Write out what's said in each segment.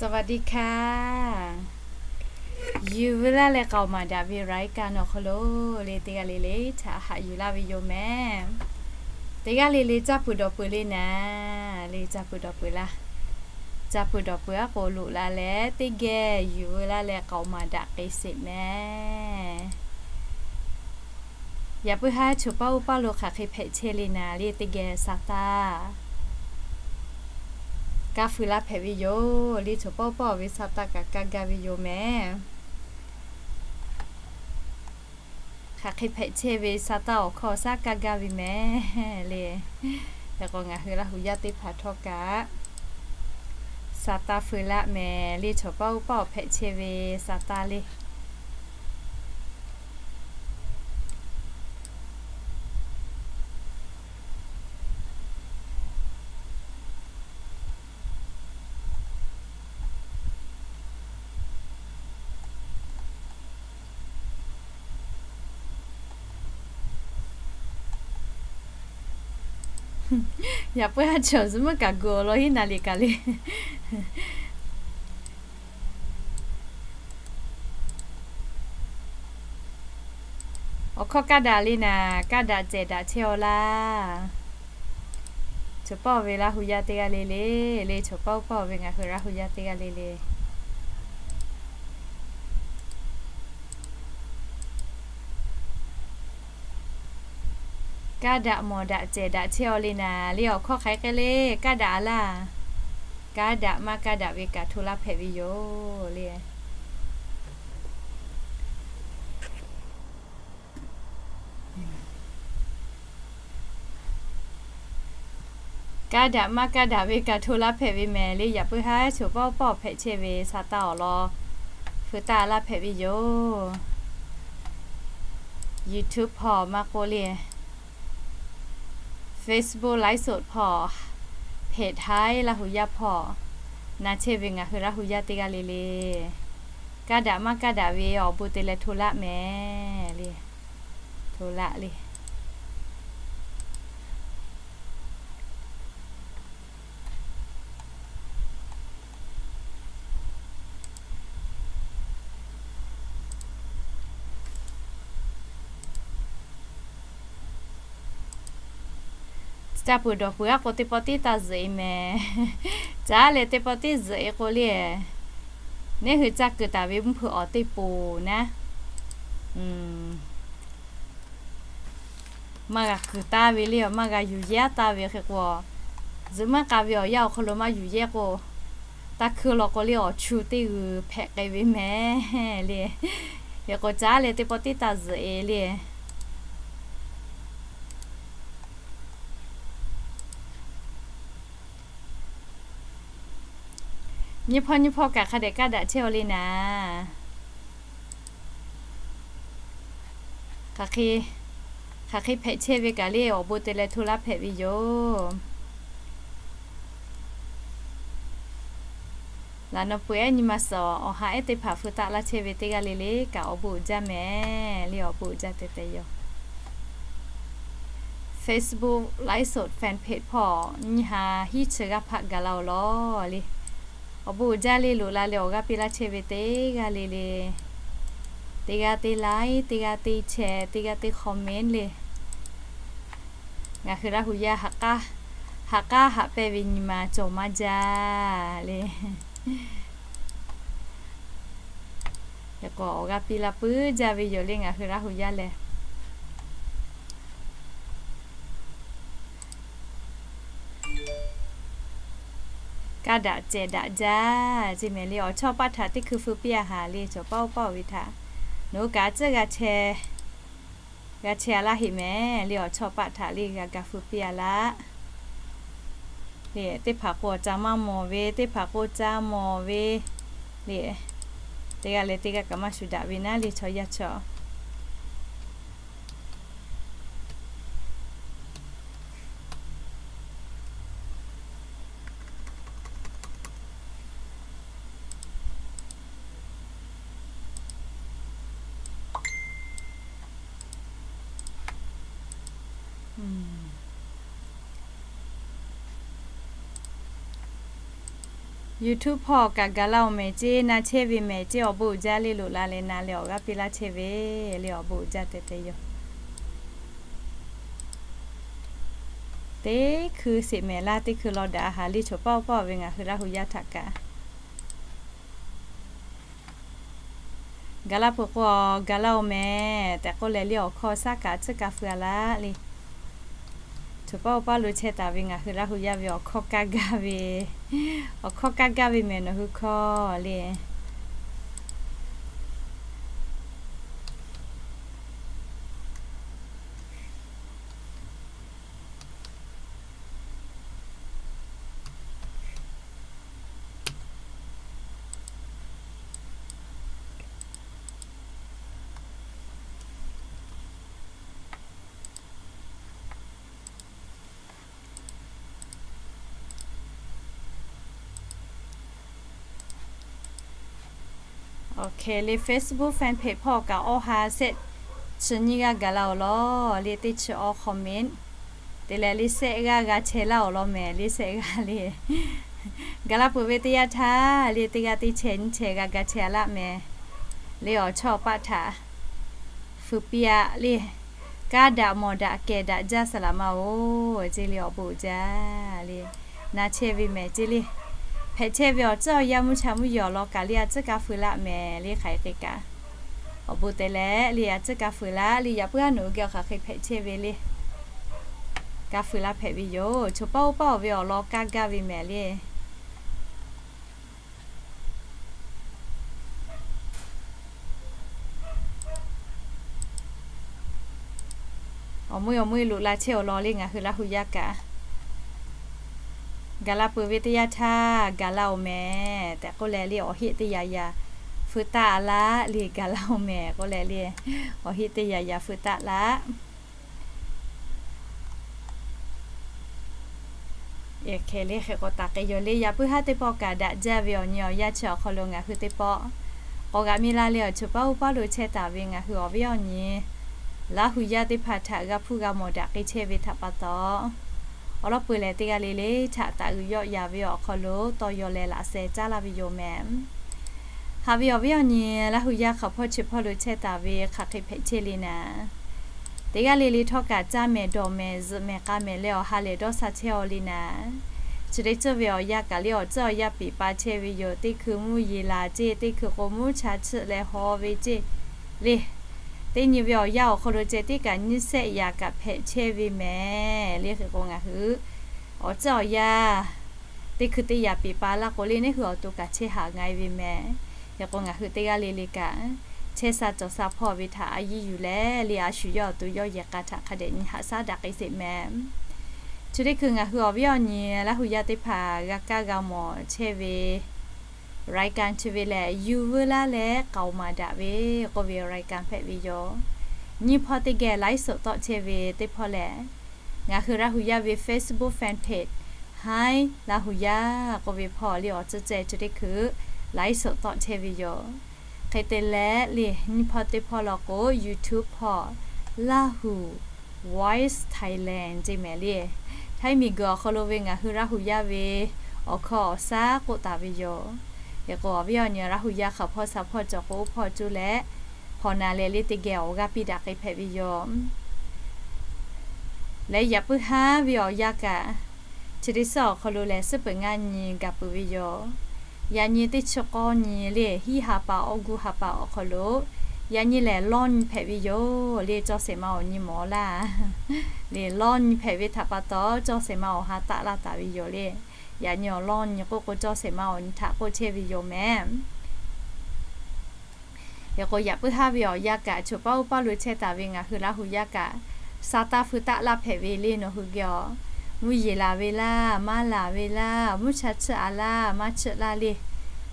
สวัสดีค่ะ Yuˬ veu laˇ leh k'aoˍ maˍ daꞈ ve รายการ awˬ hk'aw lo le, teˇ g'aˇ le le htaꞈ haꞈ yuˬ laˇ ve yoˬ mehˍ. Teˇ g'aˇ le le caˇ peuˬ dawˬ peuˬ le naˍ, le caˇ peuˬ dawˬ peuˬ laˇ. Caˇ peuˬ dawˬ peuˬ aˉ k'o loꞈ la leh teˇ geh yuˬ veu laˇ leh k'aoˍ maˍ daꞈ k'ai sheˍ mehˍ. Yaꞈ puiˉ haˉ choˬ paˆ uˉ paˆ lo hk'aˬ hk'e hpehꞈ chehˇ le naˍ le, teˇ geh sa taˇ kaˇ feu laˇ hpehꞈ ve yoˬ le. Choˬ paˆ uˉ paˆ ve sa taˇ kaꞈ kaˇ gaˇ ve yoˬ mehˍ. Hk'aˬ hk'e hpehꞈ chehˇ ve sa taˇ awˬ hkawˇ shaˉ kaˇ gaˇ ve mehˍ le. Yaꞈ k'o ngaˬ hui Laˇ hu yaˇ teˇ hpaˍ htawˇ kaꞈ sa taˇ feu laˇ mehˍ le. Choˬ paˆ uˉ paˆ awˬ hpehꞈ chehˇ ve sa taˇ le. Yaꞈ puiˉ haˉ chaw zuhꞈ meuˇ kaꞈ gu awˬ lawn hiˉ naˍ liꞈ kaꞈ le. Awˬ hkawˇ kaˇ daꞈ le naˍ, kaˇ daꞈ cehˬ daꞈ chehˇ aw laˇ. Choˬ paˆ ve Laˇ hu yaˇ teˇ g'aˇ le le, le choˬ paˆ uˉ paˆ ve ngaˬ hui Laˇ hu yaˇ teˇ g'aˇ le le, kaˇ daꞈ mawˬ daꞈ cehˬ daꞈ chehˇ aw le naˍ le. Awˬ hkawˇ hk'aˬ hk'e le, kaˇ daꞈ a laˇ. Kaˇ daꞈ maˇ kaˇ daꞈ ve kaꞈ hto laˇ hpehꞈ ve yoˬ le. Kaˇ daꞈ maˇ kaˇ daꞈ ve kaꞈ hto laˇ hpehꞈ ve mehˍ le. Yaꞈ puiˉ haˉ choˬ paˆ uˉ paˆ hpehꞈ chehˇ ve sa taˇ awˬ lawn feu taˇ laˇ hpehꞈ ve yoˬ. YouTube hpawˇ maˇ k'oˆ le, Facebook ไลฟ์สด hpawˇ, เพจ Haiˉ Laˇ hu yaˇ hpawˇ na chehˇ ve ngaˬ hui Laˇ hu yaˇ teˇ g'aˇ le le, kaˇ daꞈ maˇ kaˇ daꞈ ve awˬ bon te leh hto laˇ mehˍ le. Hto laˇ le. Caˇ peuˬ dawˬ peuˬ aˉ k'o teˇ pawˆ tiˉ taˇ zuhꞈ e mehˍ. Caˉ leh teˇ pawˆ tiˉ zuhꞈ e k'o le, neˇ hui caˇ keu taˍ ve mvuhˇ hpeuꞈ awˬ teˇ poˬ naˉ, maˇ g'a kuiˬ taˍ ve le, maˇ g'a yuˬ yehˇ taˍ ve hk'e k'o, zuhꞈ maˇ k'a ve awˬ yanˇ awˬ hk'aw lo maˇ yuˬ yehˇ k'o, taˇ hkuˇ law k'o le awˬ chu teˇ g'uiˬ hpehꞈ k'ai ve mehˍ le. Hk'e k'o caˉ leh teˇ pawˆ tiˉ taˇ zuhꞈ e le. Nyiˇ hpawˇ nyiˇ hpawˇ kaꞈ hk'a dehꞈ kaˇ daꞈ chehˇ aw le naˍ. Hk'aˬ hk'e, hk'aˬ hk'e hpehꞈ chehˇ ve kaꞈ le awˬ bon te leh hto laˇ hpehꞈ ve yoˬ. Laꞈ naw peu eˉ nyi ma suhˍ awˬ ha ehˉ teˇ hpaˍ hpu taˆ laˇ chehˇ ve teˇ g'aˇ le le kaꞈ awˬ bon uiˍ jaˇ mehˍ le, awˬ bon uiˍ jaˇ teh teh yoˬ. Facebook ไลฟ์สด Fan Page hpawˇ nyi ha hiˉ chi g'aˇ hpaˆ gaˬ la awˬ lawn le. Awˬ bon uiˍ jaˇ le, loꞈ la leh awˬ g'aˇ piˇ laˇ chehˇ ve teˇ g'aˇ le le, teˇ g'aˇ teˇ like, teˇ g'aˇ teˇ share, teˇ g'aˇ teˇ comment le. Ngaˬ hui Laˇ hu yaˇ haꞈ k'aˉ, haꞈ k'aˉ haꞈ pehnˇ ve nyi ma cawˬ maˇ jaˇ le. Hk'e k'o awˬ g'aˇ piˇ laˇ puiˉ jaˇ ve yoˬ le ngaˬ hui Laˇ hu yaˇ lehˬ. Kaˇ daꞈ cehˬ daꞈ jaˇ ceˇ mehˍ le. Awˬ chawˇ paˆ htaꞈ teˇ hkui feu piˇ a haˍ le, cawˬ paˆ oˇ paˆ ve htaꞈ nawˬ hui kaꞈ a tcuhˉ g'a chehˇ a laˇ heˆ mehˍ le. Awˬ chawˇ paˆ htaꞈ le g'a ga feu piˇ a laˇ le. Teˇ hpaˍ k'o awˬ ca maˇ mawˬ ve, teˇ hpaˍ k'o ca mawˬ ve le. Teˇ g'aˇ leh teˇ g'aˇ kaꞈ maˇ shuˍ daꞈ ve naˉ le chaw yaˇ chaw. YouTube hpawˇ kaꞈ gaˬ laˇ-oˬ mehˍ ceˇ, na chehˇ ve mehˍ ceˇ, awˬ bon uiˍ jaˇ le, loꞈ la leh na leh awˬ g'aˇ piˇ laˇ chehˇ ve le, awˬ bon uiˍ jaˇ tehꞈ tehꞈ yoˬ. Teˇ hkui sheˍ mehˍ laˇ, teˇ hkui law daꞈ haˍ le, choˬ paˇ oˇ paˇ ve ngaˬ hui Laˇ hu yaˇ htaꞈ kaꞈ gaˬ la peuˬ k'o, gaˬ laˇ-oˬ mehˍ tehꞈ k'oˆ leh le, awˬ hkawˇ shaˉ kaꞈ tcuhˉ ka feu-a laˇ le. Choˬ paˇ oˇ paˇ lo chehˇ taˍ ve ngaˬ hui Laˇ hu yaˇ ve awˬ hkawˇ kaˇ gaˇ ve, awˬ hkawˇ kaˇ gaˇ ve mehˍ nawˬ hui hkawˇ le. Awˬ hk'e le, Facebook fan page hpawˇ kaꞈ awˇ ha shehˆ chi nyiˇ g'aˇ gaˬ la-oˬ law le, teˇ chi awˇ comment te leh le, shehˆ g'aˇ g'a chehˇ laˇ-oˬ law mehˍ le, shehˆ g'aˇ le. Gaˬ la peuˬ ve teˇ yanˇ htaˇ le, teˇ g'aˇ teˇ chehˇ nyiˇ chehˇ g'a ga chehˇ-a laˇ mehˍ le, awˬ chawˇ awˬ paˆ htaꞈ feu piˇ-a le. Kaˇ daꞈ mawˬ daꞈ kehˬ daꞈ jaˇ saˍ laꞈ ma-oˬ ceˇ le, awˬ bon uiˍ jaˇ le. Na chehˇ ve mehˍ ceˇ le. Hpehꞈ chehˇ ve awˬ tcuhˉ awˬ yanˇ mvuhˇ cha mvuhˇ yeˬ awˬ lawn kaꞈ le, a tcuhˉ ka feu laˇ mehˍ le, hk'aˬ hk'e kaꞈ awˬ bon te leh le, a tcuhˉ ka feu laˇ le, yaꞈ puiˉ haˉ nawˬ hui geh awˬ hk'aˬ hk'e hpehꞈ chehˇ ve le, ka feu laˇ hpehꞈ ve yoˬ. Choˬ paˇ oˇ paˇ-oˬ ve awˬ lawn kaˇ gaˇ ve mehˍ le. Awˬ meuˇ awˬ meuˇ loꞈ la chehˇ awˬ lawn le, ngaˬ hui Laˇ hu yaˇ kaꞈ gaˬ la peuˬ ve teˇ yanˇ htaˇ gaˬ la-oˬ mehˍ tehꞈ k'oˆ leh le, awˬ heˆ teˇ yaꞈ yaꞈ feu taˆ-a laˇ le, gaˬ la-oˬ mehˍ k'oˆ leh le, awˬ heˆ teˇ yaꞈ yaꞈ feu taˆ laˇ. Hk'e le hk'e k'o taˍ k'ai yoˬ le, yaꞈ puiˉ haˉ teˇ pawˆ kaꞈ daꞈ jaˇ ve awˬ nyi awˬ yanˇ chi awˬ hk'aw lo ngaˬ hui teˇ pawˆ k'awꞈ g'aꞈ mi la le, awˬ choˬ paˇ oˇ paˇ lo chehˇ taˍ ve ngaˬ hui awˬ viˉ awˬ nyi Laˇ hu yaˇ teˇ hpaˍ htaꞈ g'a hpuˇ g'a mawˬ daꞈ k'ai chehˇ ve htaꞈ pa taw, awˬ lawn peuˬ lehˬ teˇ g'aˇ le le htaꞈ taˍ uiˍ yawˆ yan ve awˬ hk'aw lo tawˇ yaw leh laꞈ sheh caˉ laˇ ve yoˬ mehˍ. Haꞈ ve awˬ viˉ awˬ nyi Laˇ hu yaˇ hk'aˬ hpawˇ chi hpawˇ lo chehˇ taˍ ve hk'aˬ hk'e hpehꞈ chehˇ le naˍ, teˇ g'aˇ le le htawˇ kaꞈ caˇ mehˍ dawˬ mehˍ zuhꞈ mehˍ k'a mehˍ leh awˬ ha lehˬ dawˇ sha chehˇ-aw le naˍ, chi teˇ ceuˬ ve awˬ yanˇ kaꞈ le awˬ ceuˬ awˬ yanˇ peꞈ pa chehˇ ve yoˬ. Teˇ hkui mvuhˇ yeˬ laˬ ceˇ, teˇ hkui k'o mvuhˇ cha chiˆ leh haw ve ceˇ le. Teˇ nyi ve awˬ yanˇ awˬ hk'aw lo ceh tiˉ kaꞈ nyiˇ shehˆ yaꞈ kaꞈ hpehꞈ chehˇ ve mehˍ le. Hk'e k'o ngaˬ hui awˬ ceuˬ awˬ yanˇ teˇ hkui teˇ yaꞈ peꞈ pa laˇ k'o le, neˇ hui awˬ to kaꞈ chehˇ haꞈ nga-e ve mehˍ. Hk'e k'o ngaˬ hui teˇ g'aˇ le le kaꞈ chehˇ sha cawˬ sha hpawˇ ve htaꞈ a yiˇ yuˬ leh le, a shu yawˇ awˬ to yawˇ yehˬ k'a htaꞈ hk'a dehꞈ nyi haꞈ shaˉ daꞈ k'ai sheˍ mehˍ. Chi teˇ hkui ngaˬ hui awˬ viˉ awˬ nyi Laˇ hu yaˇ teˇ hpaˍ g'a kaˇ g'a mawˬ chehˇ ve รายการ chi ve lehˬ, Yuˬ veu laˇ leh k'aoˍ maˍ daꞈ ve k'oˆ ve รายการ hpehꞈ ve yoˬ. Nyiˇ hpawˇ teˇ geh ไลฟ์สด tawˆ chehˇ ve teˇ hpawˇ lehˬ, ngaˬ hui Laˇ hu yaˇ ve Facebook fan page Hi Laˇ hu yaˇ k'oˆ ve hpawˇ le awˬ ceuˬ ceh chi teˇ hkui ไลฟ์สด tawˆ chehˇ ve yoˬ. Hk'e te leh le nyiˇ hpawˇ teˇ hpawˇ law k'o YouTube hpawˇ Lahu Voice Thailand ceˇ mehˍ le. Htaiˇ miˬguiˬ awˬ hk'aw lo ve ngaˬ hui Laˇ hu yaˇ ve awˬ hkawˇ awˬ shaˉ k'oˆ taˍ ve yoˬ. Hk'e k'o awˬ viˉ awˬ nyi Laˇ hu yaˇ hk'aˬ hpawˇ sha hpawˇ cawˬ k'o oˇ hpawˇ cuˇ leh hpawnˬ na leh le teˇ geh awˬ g'aˇ piˇ daꞈ k'ai hpehꞈ ve yoˬ. Leh yaꞈ puiˉ haˉ ve awˬ yanˇ kaꞈ, chi teˇ suhˉ awˬ hk'aw lo lehˬ suhˉ peuˬ ngaˇ nyi gaˬ peuˬ ve yoˬ. Yaꞈ nyi teˇ chi k'awˇ nyi le hiˉ ha pa awˬ guˇ ha pa awˬ hk'aw lo, yaꞈ nyi lehˬ lawˇ nyi hpehꞈ ve yoˬ le. Cawˇ shehˍ ma awˬ nyi mawˬ laˇ le, lawˇ nyi hpehꞈ ve htaꞈ pa taw cawˇ shehˍ ma awˬ ha taˆ laˇ taˍ ve yoˬ le. Yaꞈ nyi awˬ lawˇ nyi k'oˆ k'o cawˇ shehˍ ma awˬ nyi htaꞈ k'oˆ chehˇ ve yoˬ mehˍ. Hk'e k'o yaꞈ puiˉ haˉ ve awˬ yanˇ kaꞈ choˬ paˇ oˇ paˇ lo chehˇ taˍ ve ngaˬ hui Laˇ hu yaˇ kaꞈ, sa taˇ feu taˆ laˇ hpehꞈ ve le nawˬ hui geh awˬ, mvuhˇ yeˬ laˬ ve laˇ, maˇ laˬ ve laˇ, mvuhˇ cha chiˆ-a laˇ, maˇ chiˆ laˇ le,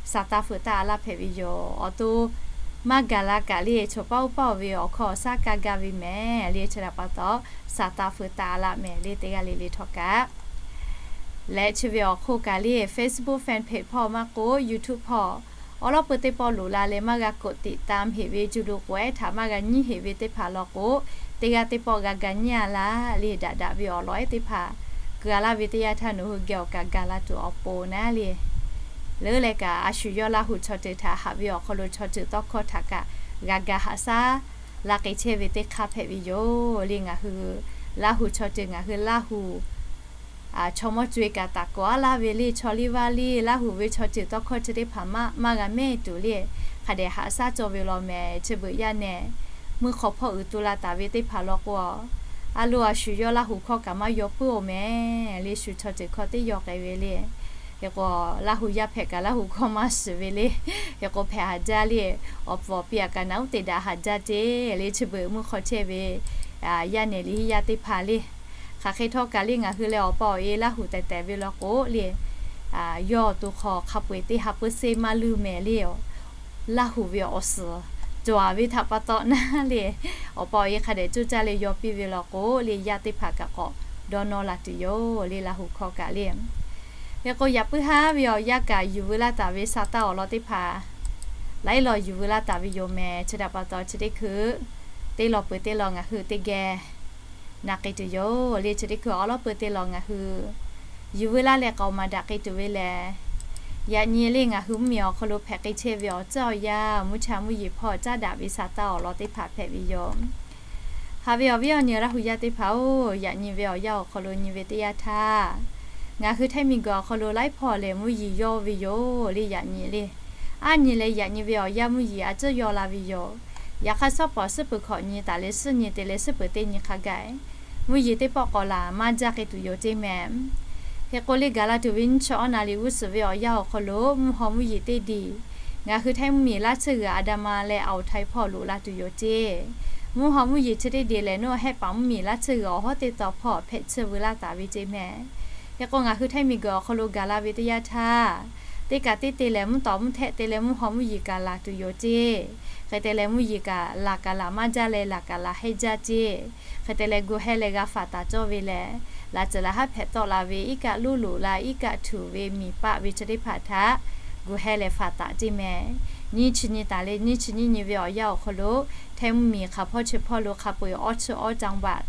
sa taˇ feu taˆ-a laˇ hpehꞈ ve yoˬ. Awˬ to maˇ gaˬ la kaꞈ le choˬ paˇ oˇ paˇ-oˬ ve awˬ hkawˇ awˬ shaˉ kaˇ gaˇ ve mehˍ le. Chi htaꞈ pa taw sa taˇ feu taˆ-a laˇ mehˍ le teˇ g'aˇ le le htawˇ kaꞈ. Leh chi ve awˬ hk'oˆ kaꞈ le Facebook fan page hpawˇ maˇ k'oˆ YouTube hpawˇ awˬ lawn peuˬ teˇ pawˆ loꞈ la leh maˇ g'a กดติดตาม heꞈ ve juˇ lo k'oꞈ-ehˉ htaꞈ maˇ g'a nyiˉ heꞈ ve teˇ hpaˍ law k'o, teˇ g'aˇ teˇ pawˆ g'a ga nyiˉ-a laˇ le. Daꞈ daꞈ ve awˬ lawn-ehˉ teˇ hpaˍ keu-a laˇ ve teˇ yanˇ htaˇ nawˬ hui geh awˬ kaꞈ gaˬ la tuˬ awˬ pon naˉ le. leuˉ leh kaꞈ a shu yawˇ Laˇ huˍ chaw ceuˬ htaꞈ haꞈ ve awˬ hk'aw lo chaw ceuˬ tawˇ hkawˇ htaꞈ kaꞈ g'a ga haꞈ shaˉ la k'ai chehˇ ve teˇ hk'aˇ hpehꞈ ve yoˬ le. Ngaˬ hui Laˇ huˍ chaw ceuˬ ngaˬ hui Laˇ huˍ chaw mawˇ co-e kaꞈ taˍ kawꞈ aˉ laˇ ve le, chaw liˇ vaˇ liˇ Laˇ huˍ ve chaw ceuˬ tawˇ hkawˇ chi teˇ hpaˍ maˇ g'a mehˆ tuˬ le, hk'a dehꞈ haꞈ shaˉ cawˇ ve law mehˍ. Chi beuꞈ yaˇ nehˬ meuˇ hk'aw hpawˇ uiˍ tu la taˍ ve teˇ hpaˍ law k'o, a loˍ a shu yawˇ Laˇ huˍ hkawˇ kaꞈ maˇ yaw puiˉ-oˬ mehˍ le, shu chaw ceuˬ hkawˇ teˇ yaw k'ai ve le. Hk'e k'o, Laˇ huˍ yaˇ hpehꞈ kaꞈ Laˇ huˍ hkawˇ maˇ shiˍ ve le. Hk'e k'o, hpehꞈ haˍ jaˇ le, awˬ pfuhˍ awˬ pi aꞈ kaꞈ naꞈ uˉ te daꞈ haˍ jaˇ ceˇ le. Chi beuꞈ meuˇ hk'aw chehˇ ve yaˇ nehˬ liꞈ henˇ yaˇ teˇ hpaˍ le, hk'aˬ hk'e htawˇ kaꞈ le ngaˬ hui leh awˬ pa awˬ e Laˇ huˍ tehˬ tehˬ ve law k'o le, yawˇ awˬ to hk'aw hk'a peu-eˬ teˇ ha peuˬ seˇ maˇ luˇ mehˍ le. Laˇ huˍ ve awˬ suhˍ cawˬ-a ve htaꞈ pa taw naˉ le, awˬ pa awˬ e hk'a dehꞈ coˇ caˇ leh yaw piˇ ve law k'o le, yaˇ teˇ hpaˍ kaꞈ k'awꞈ dawˇ nawˇ la tuˬ yoˬ le, Laˇ huˍ hkawˇ kaꞈ le. Hk'e k'o, yaꞈ puiˉ haˉ ve awˬ yanˇ kaꞈ yuˬ veu laˇ taˍ ve sa taˇ awˬ lawn teˇ hpaˍ laiˉ law yuˬ veu laˇ taˍ ve yoˬ mehˍ. Chi htaꞈ pa taw chi teˇ hkui teˇ law peuˬ teˇ law ngaˬ hui teˇ geh na k'ai tuˬ yoˬ le. Chi teˇ hkui awˉ lawˉ peuˬ teˇ law ngaˬ hui yuˬ veu laˇ leh k'aoˍ maˍ daꞈ k'ai tuˬ ve lehˬ, yaꞈ nyi le ngaˬ hui mvuhˇmiˬ awˬ hk'aw lo hpehꞈ k'ai chehˇ ve awˬ tcuhˉ awˬ yanˇ mvuhˇ cha mvuhˇ yeˬ hpawˇ caˉ daꞈ ve sa taˇ awˬ lawn teˇ hpaˍ hpehꞈ ve yoˬ. Haꞈ ve awˬ viˉ awˬ nyi Laˇ huˍ yaˇ teˇ hpaˍ-oˬ, yaꞈ nyi ve awˬ yanˇ awˬ hk'aw lo nyi ve teˇ yanˇ htaˇ, ngaˬ hui Htaiˇ miˬguiˬ awˬ hk'aw lo laiˉ hpawˇ lehˬ mvuhˇ yeˬ yawˇ ve yoˬ le. Yaꞈ nyi le, aˉ nyi leh yaꞈ nyi ve awˬ yanˇ mvuhˇ yeˬ a ciˉ yawˇ la ve yoˬ. Yaꞈ hk'aˇ, suhˉ pawˍ suhˉ peuˬ hkawꞈ nyi taˍ leh suhˉ nyi te leh suhˉ peuˬ teˇ nyi hk'a gaˬ mvuhˇ yeˬ teˇ pawˆ k'awꞈ laˬ maˇ jaˇ k'ai tuˬ yoˬ ceˇ mehˍ. Hk'e k'o le, gaˬ la tuˬ ve nyiˇ chi awˉ na liꞈ g'uˇ suhˍ ve awˬ yanˇ awˬ hk'aw lo mvuhˇ haw mvuhˇ yeˬ teˇ diˬ ngaˬ hui Htaiˇ mvuhˇmiˬ laˇ tsuhˇ g'uiˬ Aˍdanˍ ma leh Awˍ htaiˍ hpawˇ loꞈ la tuˬ yoˬ ceˇ. Mvuhˇ haw mvuhˇ yeˬ chi teˇ diˬ lehˬ, nawˬ hehˆ paˍ mvuhˇmiˬ laˇ tsuhˇ g'uiˬ awˬ hawˉ teˇ taw hpawˇ hpehꞈ tsuhˇ veu laˇ taˍ ve ceˇ mehˍ. Hk'e k'o, ngaˬ hui Htaiˇ miˬguiˬ awˬ hk'aw lo gaˬ la ve teˇ yanˇ htaˇ, teˇ kaꞈ teˇ te lehˬ mvuhˇ tawˍ mvuhˇ htehˆ te leh mvuhˇ haw mvuhˇ yeˬ kaꞈ laˬ tuˬ yoˬ ceˇ. Hk'e te leh mvuhˇ yeˬ kaꞈ laˬ kaꞈ laˬ maˇ jaˇ leh laˬ kaꞈ laˬ hehnˇ jaˇ ceˇ. Hk'e te leh gu heh leh g'a faˍ taˍ cawˇ ve lehˬ, laˬ tcuhˍ laˬ haˉ hpehꞈ tawˆ la ve iˉ kaˆ luˇ loꞈ la iˉ kaˆ htuꞈ ve miˬ paˆ ve chi teˇ hpaˍ htaꞈ gu heh leh faˍ taˍ ceˇ mehˍ. Nyiˇ chi nyi taˍ leh nyiˇ chi nyiˇ nyi ve awˬ yanˇ awˬ hk'aw lo, Htaiˇ mvuhˇmiˬ hk'aˬ hpawˇ chi hpawˇ lo hk'a peu-eˬ awˇ chi awˇ จังหวัด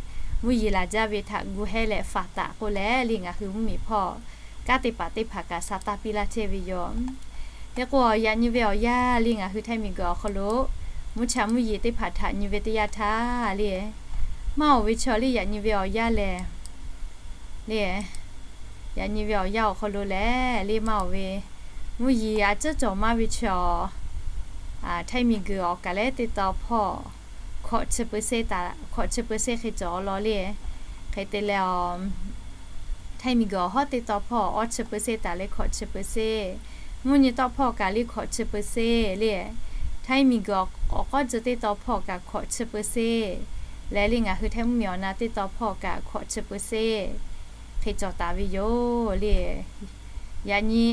mvuhˇ yeˬ laˬ jaˇ ve htaꞈ gu heh leh faˍ taˍ k'oˆ leh le, ngaˬ hui mvuhˇmiˬ hpawˇ kanˉ te paˍ teˇ hpaˍ kaꞈ sa taˇ piˇ laˇ chehˇ ve yoˬ. Hk'e k'o, yaꞈ nyi ve awˬ yanˇ le ngaˬ hui Htaiˇ miˬguiˬ awˬ hk'aw lo mvuhˇ cha mvuhˇ yeˬ teˇ hpaˍ htaꞈ nyi ve teˇ yanˇ htaˇ le, maˇ oˬ ve chaw le yaꞈ nyi ve awˬ yanˇ lehˬ, le, yaꞈ nyi ve awˬ yanˇ awˬ hk'aw lo lehˬ le maˇ oˬ ve, mvuhˇ yeˬ a ciˉ cawˬ maˇ ve chaw, Htaiˇ miˬguiˬ awˬ kaˬ leh teˇ taw hpawˇ hkawꞈ chi peuˬ seˇ hk'e cawˬ law le. Hk'e te leh, Htaiˇ miˬguiˬ awˬ hawˉ teˇ taw hpawˇ awˇ chi peuˬ seˇ taˍ leh hkawꞈ chi peuˬ seˇ, mvuhˇ nyi tawˆ hpawˇ kaꞈ le hkawꞈ chi peuˬ seˇ le, Htaiˇ miˬguiˬ awˬ k'awˇ tcuh teˇ taw hpawˇ kaꞈ hkawꞈ chi peuˬ seˇ, leh le ngaˬ hui Htaiˇ mvuhˇmiˬ awˬ na teˇ taw hpawˇ kaꞈ hkawꞈ chi peuˬ seˇ hk'e cawˬ taˍ ve yoˬ le. Yaꞈ nyi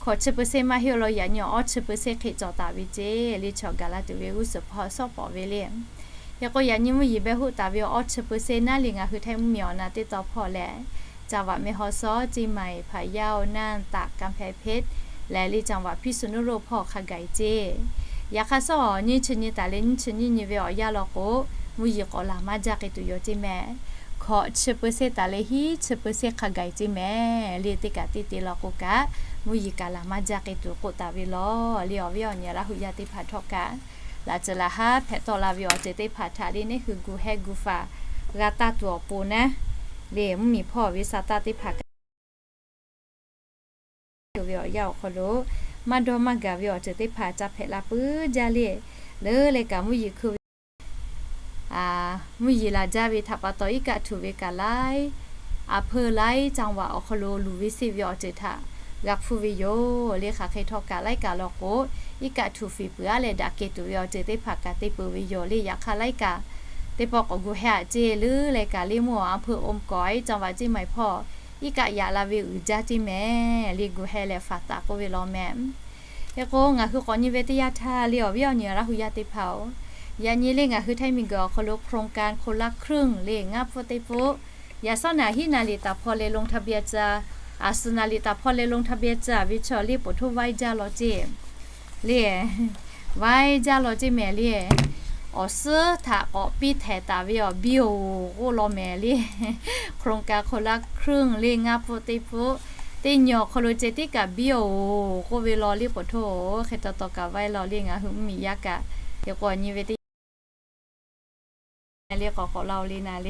hkawꞈ chi peuˬ seˇ maˇ heˆ law, yaꞈ nyi awˇ chi peuˬ seˇ hk'e cawˬ taˍ ve ceˇ le. Chaw gaˬ la tuˬ ve g'uˇ suhˍ hpawˇ sawˉ pawˍ ve le. Hk'e k'o, yaꞈ nyi mvuhˇ yeˬ beh hoˆ taˍ ve awˇ chi peuˬ seˇ naˉ le ngaˬ hui Htaiˇ mvuhˇmiˬ awˬ na teˇ taw hpawˇ leh จังหวัดแม่ฮ่องสอน เชียงใหม่ พะเยา น่าน ตาก กำแพงเพชร leh le จังหวัดพิษณุโลก hpawˇ hk'a gaˬ ceˇ. Yaꞈ hk'aˇ suhˉ awˬ nyiˇ chi nyi taˍ leh nyiˇ chi nyiˇ nyi ve awˬ yanˇ law k'o, mvuhˇ yeˬ k'awꞈ laˬ maˇ jaˇ k'ai tuˬ yoˬ ceˇ mehˍ. Hkawꞈ chi peuˬ seˇ taˍ leh hiˉ chi peuˬ seˇ hk'a gaˬ ceˇ mehˍ le. Teˇ kaꞈ teˇ te law k'o kaꞈ, mvuhˇ yeˬ kaꞈ laˬ maˇ jaˇ k'ai tuˬ k'oˆ taˍ ve law le. Awˬ viˉ awˬ nyi Laˇ huˍ yaˇ teˇ hpaˍ htawˇ kaꞈ, laˬ tcuhˍ laˬ haˉ hpehꞈ tawˆ la ve awˬ ceuˬ teˇ hpaˍ htaꞈ le neˉ hui gu heh gu faˍ g'a taˇ tuˬ awˬ pon naˉ le, mvuhˇmiˬ hpawˇ ve sa taˇ teˇ hpaˍ kaꞈ ve awˬ yanˇ awˬ hk'aw lo maˇ dawˇ maˇ gaˬ ve awˬ ceuˬ teˇ hpaˍ ca hpehꞈ la puiˉ jaˇ le. Leuˉ leh kaꞈ mvuhˇ yeˬ hkui ve mvuhˇ yeˬ laˬ jaˇ ve htaꞈ pa taw iˉ kaˆ htuꞈ ve kaꞈ laiˉ, a hpeu laiˉ จังหวัด awˬ hk'aw lo luˬ ve seˆ ve awˬ ceuˬ htaꞈ g'a hpuˇ ve yoˬ le. Hk'aˬ hk'e htawˇ kaꞈ laiˉ kaꞈ law k'o, iˉ kaˆ htuꞈ fiˍ peuˬ aˉ leh daꞈ kehˬ tuˬ ve awˬ ceuˬ teˇ hpaˍ kaꞈ te peuˬ ve yoˬ le. Yaꞈ hk'aˇ laiˉ kaꞈ teˇ pawˆ k'awꞈ gu heh aꞈ ceˇ leuˉ leh kaꞈ le mvuhˇ a hpeu อมก๋อย จังหวัดเชียงใหม่ hpawˇ iˉ kaˆ yaꞈ la ve uiˍ jaˇ ceˇ mehˍ le. Gu heh leh faˍ taˍ k'oˆ ve law mehˍ. Hk'e k'o, ngaˬ hui k'awꞈ nyi ve teˇ yanˇ htaˇ le awˬ viˉ awˬ nyi Laˇ huˍ yaˇ teˇ hpaˍ-oˬ, yaꞈ nyi le ngaˬ hui Htaiˇ miˬguiˬ awˬ hk'aw lo โครงการคนละครึ่ง le ngaˇ pfuhˆ teˇ pfuhˆ, yaꞈ shawˉ naˍ hiˉ naˍ liꞈ taˍ hpawˇ leh ลงทะเบียน caˇ, a suhˍ naˍ liꞈ taˍ hpawˇ leh ลงทะเบียน caˇ ve chaw le poˬ htoˇ vaiˇ jaˇ law ceˇ le. Vaiˇ jaˇ law ceˇ mehˍ le. Awˬ suhˉ htaꞈ k'awꞈ piˇ htehˍ taˍ ve awˬ biˇ-oˬ k'oˆ law mehˍ le. โครงการคนละครึ่ง le ngaˇ pfuhˆ teˇ pfuhˆ, Teˇ nyi awˬ hk'aw lo ceh tiˉ kaꞈ biˇ-oˬ k'oˆ ve law liˇ k'oˍ htoˇ-oˬ, hk'e taw taw kaꞈ vaiˇ law liˇ ngaˬ hui mvuhˇmiˬ yaˇ kaꞈ. Hk'e k'o nyi ve teˇ liˇ k'awꞈ k'awꞈ la-o le na le.